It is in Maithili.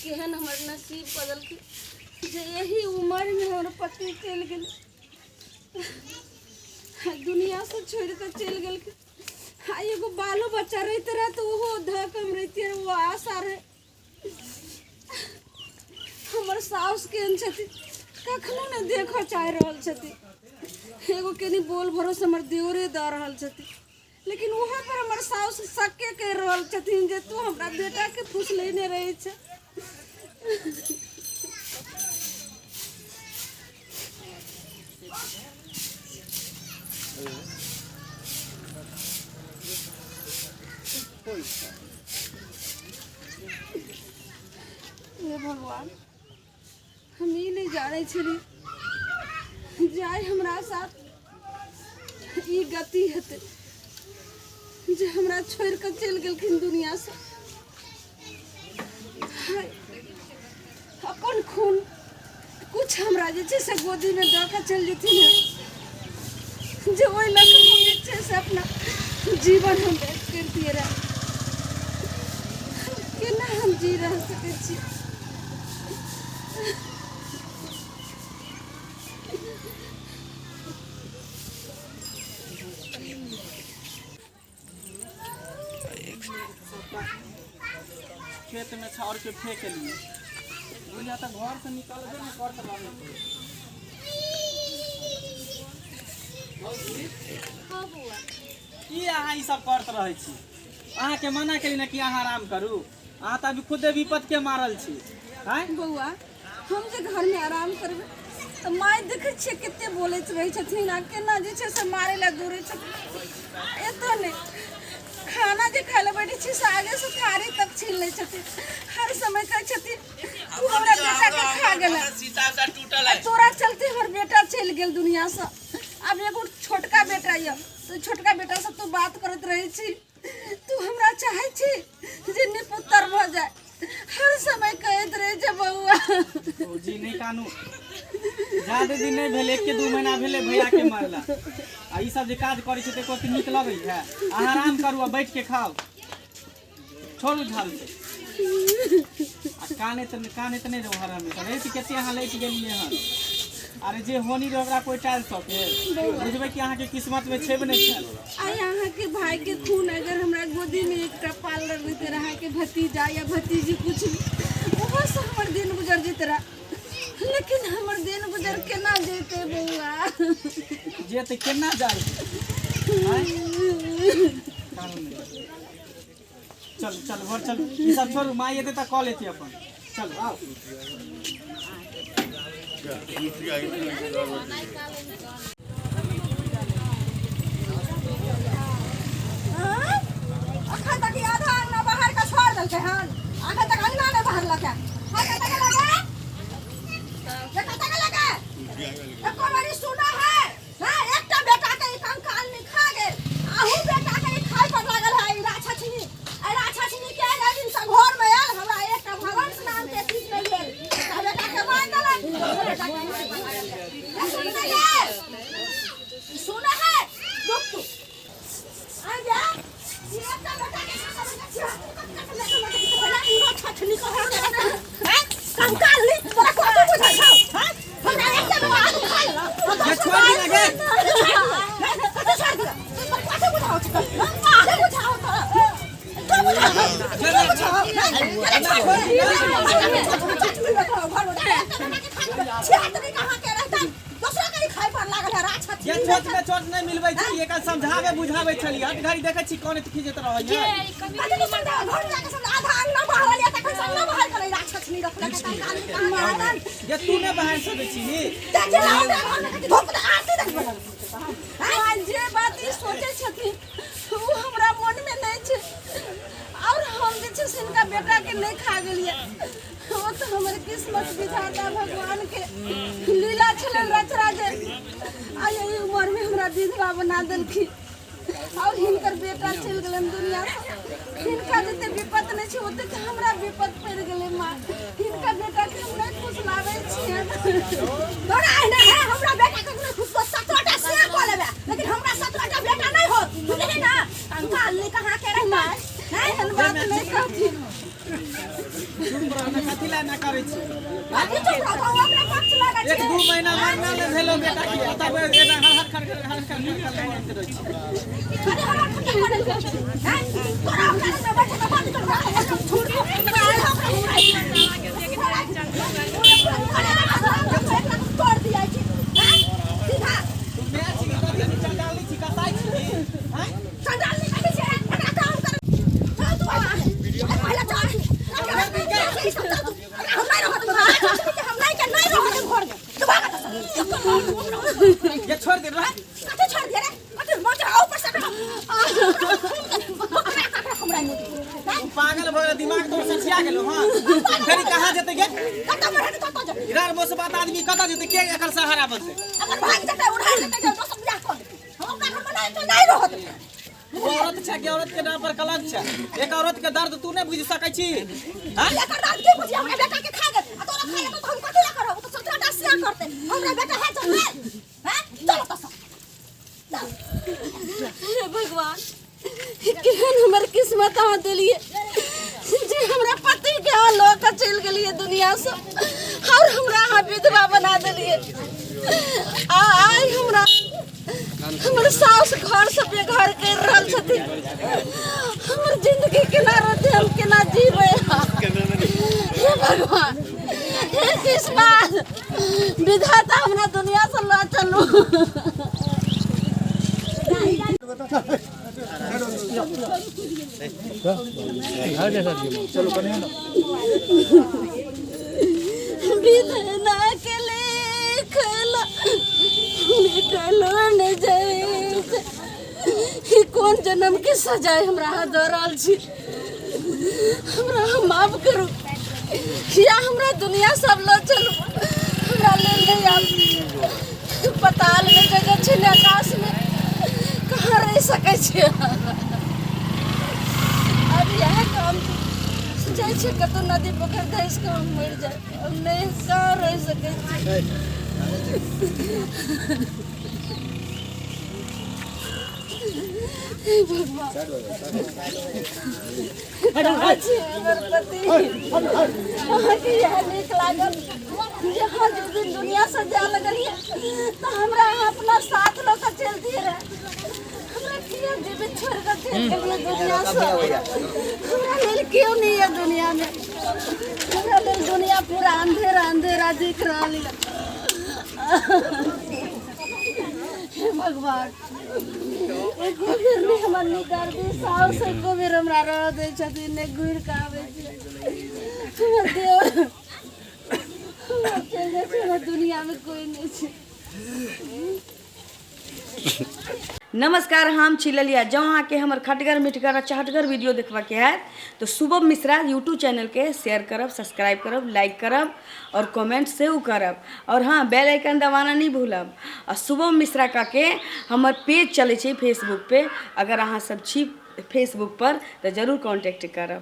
केहन हमर नसीब बदलकै जे एही उमरमे हमर पति चलि गेलै, दुनियासँ छोड़ि कऽ चलि गेलकै। आ एगो बालो बच्चा रहिते रहए तऽ ओहो धऽ कऽ हम रहितियै, ओ आशा रहै। हमर साउस केहन छथिन, कखनो नहि देखऽ चाहि रहल छथिन। एगो कनि बोल भरोस हमर देवरे दऽ रहल छथिन, लेकिन वहाँ पर हमर साउस शक्के करि रहल छथिन जे तू हमरा बेटाके फुसलेने रहै छै। हे भगवान, हम ई नहि जानै छलियै जे आइ हमरा साथ ई गति हेतै जे हमरा छोड़ि कऽ चलि गेलखिन दुनियासँ। हाय, अपन खून कुछ हमरा जे छै से गोदीमे दऽ कऽ चलि जेथिन हेँ, जे ओहि लऽ कऽ हम जे छै से अपना जीवन हम व्यक्त करितियै रहए। केना हम जी रह सकै छी? खेत में छाउर के फेंक लिए, बुढ़िया तऽ घर से निकलबे नहीं करत रहै। भौजी। हाँ बौआ। की अहाँ ई सब करत रहै छी? अहाँके मना केली ने कि अहाँ आराम करू, अहाँ तऽ अभी खुदे विपत के मारल छी। आँय बौआ, हम जे घरमे आराम करबै तऽ माय देखै छियै कते बोलैत रहै छथिन आ केना जे छै से मारै लए दौड़ै छथिन। एतऽ नहि, खाना जे खाय लए बैठै छी से आगेसँ थारी तक छीन लै छथिन। हर समय कहै छथिन, तू हमरा बेटाके खा गेलै, तोरा चलते हमर बेटा चलि गेल दुनिआँसँ। आब एगो छोटका बेटा यऽ तऽ छोटका बेटासँ तू बात करैत रहै छी, तू हमरा चाहै छी जे निपुत्तर भऽ जाय। हर समय कहैत रहै छै बौआ। भौजी, नहि कानू। ज्यादा दिन नहि भेलै, एक के 2 महीना भेलै भैया के मरला। आ ई सब जे काज करै छै तऽ एको नीक लगै है? अहाँ आराम करू आ बैठ के खाउ। छोड़ू झाड़ू के आ काने तऽ नहि रहू हर हमेशा। राति कते अहाँ लटि गेलियै हन। अरे, जे होनी रहे ओकरा कोइ टालि सके? बुझबै कि अहाँके किस्मत में छेबे नहि छल। आइ अहाँके भाई के खून अगर हमरा गोदी में एकटा पाल रहते रहे, अहाँके भतीजा या भतीजी कुछ भी, ओहो से हमर दिन गुजर जेते रहे, लेकिन हमर दिन गुजर केना जेते बौआ? जे तऽ केना जाइ? आँय? कानू नहि। चलू चलू, घर चलू। ई सब छोड़ू, माय एतै तऽ कऽ लेती अपन। चलू, आउ। अखन तक ई आधा अंगना बाहर के छोड़ देलकै हन, अखन तक अंगना नहि बहरलकै। हाँ, कतऽ गेलै गे? ये कतऽ गेलै गे? एको बेरी सुना है? हाँ, एकटा बेटा के ई कंकाल नहि खा गेल, अहू बेटा के ई खाय पर लागल है ई राक्षसनी। एहि राक्षसनी के एहि दिन से घर में आयल हमरा एकटा भवंश नाम के चीज नहीं भेल। एकटा बेटा के मारि देलक, दोसर बेटा के मारि देलक। ये सुन ले गे, ई सुन है, रुक तू। आ जा, ई एकटा बेटा के कंकाल नी तोरा कथी बुझाइ छौ? हाँ, हमरा एकटा बेटा आदमी खा लेलक। ये छोड़ दी ना गे। कथी छोड़ दिया? तोरा कथी बुझाउ छौ? हाँ? के बुझाउ तोरा? के बुझाउ? के बुझाउ? हाँ? छोड़ दी। ये चोट में चोट नहीं मिलबै छी, एकर समझावे बुझावे छली, हट घड़ी देखै छी कोने खींचैत रहै है। ये तू नहि बाहर सकै छी। माँ, जे बात ई सोचै छथिन ओ हमरा मनमे नहि छै। और हम जे छै से हिनका बेटाके नहि खा गेलियै, ओ तऽ हमर किस्मत विधाता भगवान के लीला छलै रचना जे आइ एहि उमरमे हमरा विधवा बना देलखिन और हिनकर बेटा चलि गेलनि दुनिया से। हिनका जते विपत नहि छै ओते तऽ हमरा विपत पड़ि गेलै। माँ, हिनका बेटाके हम नहि फुसलाबै छियनि। तोरा एहने है, हमरा बेटा के नहि खुश 17टा से कऽ लेबै, लेकिन हमरा 17टा बेटा नहि होत, बुझलिही ना? कंकाल नहीं कहाँ के रहता माँ, एहन बात नहि कहथिन। चुप रह ना, कथी ला? देलहुँ बेटा के आ तब एना हर हर खर खर हर खर खर खर करैत रहै छी। अरे हमरा खट्टा पड़ल छै हैं तोरा अपना में बैठ के बात कर रहा है छोड़ दो तोड़ दिया छी हैं सीधा तू माय छी कि कथी छी चंडालनी छी कसाई छी हैं चंडाल नहीं कहै छै एकरा काम कर चल तू आ पहले चल हम नहीं रहत हम नहीं के नहीं रहत घर में तू भाग ये छोड़ दे रह कथी छोड़ दिया रे कथी मोच ऊपर से हमरा मुँह तू पागल भऽ गेल दिमाग तोर सठिया गेलो हां फेर कहाँ जेतै गे कतऽ मरहत कतऽ जेतै इधर मोसबात आदमी कतऽ जेतै के एकर सहारा बनतै अगर भाग जेतै उड़ा जेतै जे दोसर बियाह कऽ लेतै हम अपना घरमे नहि तऽ नहि रहत तू औरत छै कि औरत के नाम पर कलंक छै एक औरत के दर्द तू नहि बुझि सकै छी हैं एकर दर्द के बुझी हमरा बेटा के खा गेल आ तोरा खा गेल तऽ हम कथी लए करब ओ तऽ 17 टा सिया करतै हमरा बेटा है चल हैं चल ओतऽ सँ हे भगवान केहन हमर किस्मत अहाँ देलियै जे हमरा पतिके अहाँ लऽ कऽ चलि गेलियै दुनिआँसँ आओर हमरा अहाँ विधवा बना देलियै आ आइ हमरा हमर साउस घरसँ बेघर करि रहल छथिन हमर जिंदगी केना रहतै हम केना जीबै हे भगवान हे किस्मत विधाता हमरा दुनिआँसँ लऽ चलू विधना के लेखल मिटलो न जाय ई कोन जन्म के सजाय हमरा अहाँ दऽ रहल छी हमरा अहाँ माफ करू या हमरा दुनिया सब लऽ चलू हमरा लेल नहि आब पताल में जगह छै ने आकाश में कहाँ रहि सकै छियै अब इएह काम छै जाइ छै कतहु नदी पोखरि धसि कऽ हम मरि जाय हम नहि कहाँ रहि सकै छियै हे भगवान कहाँ छी हमर पति अहाँके इएह नीक लागल जे अहाँ जे दिन दुनिआँसँ जाय लगलियै तऽ हमरा अहाँ अपना साथ लऽ कऽ चलतियै रहए हमरा किया जीवित छोड़ि कऽ चलि गेलियै दुनिआँसँ हमरा लेल केओ नहि यऽ दुनिआँमे हमरा लेल दुनिआ पूरा अंधेरा अंधेरा दिख रहल यऽ हे भगवान एको बेर नहि हमर निदर्दी साउस एको बेर हमरा रहऽ दै छथिन नहि घुरि कऽ आबै छै हमर देवर हमर चलि जाइ छै हमर दुनिआँमे कोइ नहि छै नमस्कार हम छी ललिया जँ अहाँके हमर खटगर मिठगर आ चहटगर वीडियो देखबाके हैत तऽ शुभम मिश्रा यूट्यूब चैनलके शेयर करब सब्सक्राइब करब लाइक करब आओर कमेंट सेहो करब आओर हँ बेल आइकन दबाना नहि भूलब आ शुभम मिश्रा कऽ के हमर पेज चलै छै फेसबुक पे अगर अहाँ सब छी फेसबुक पर तऽ जरूर कॉन्टैक्ट करब।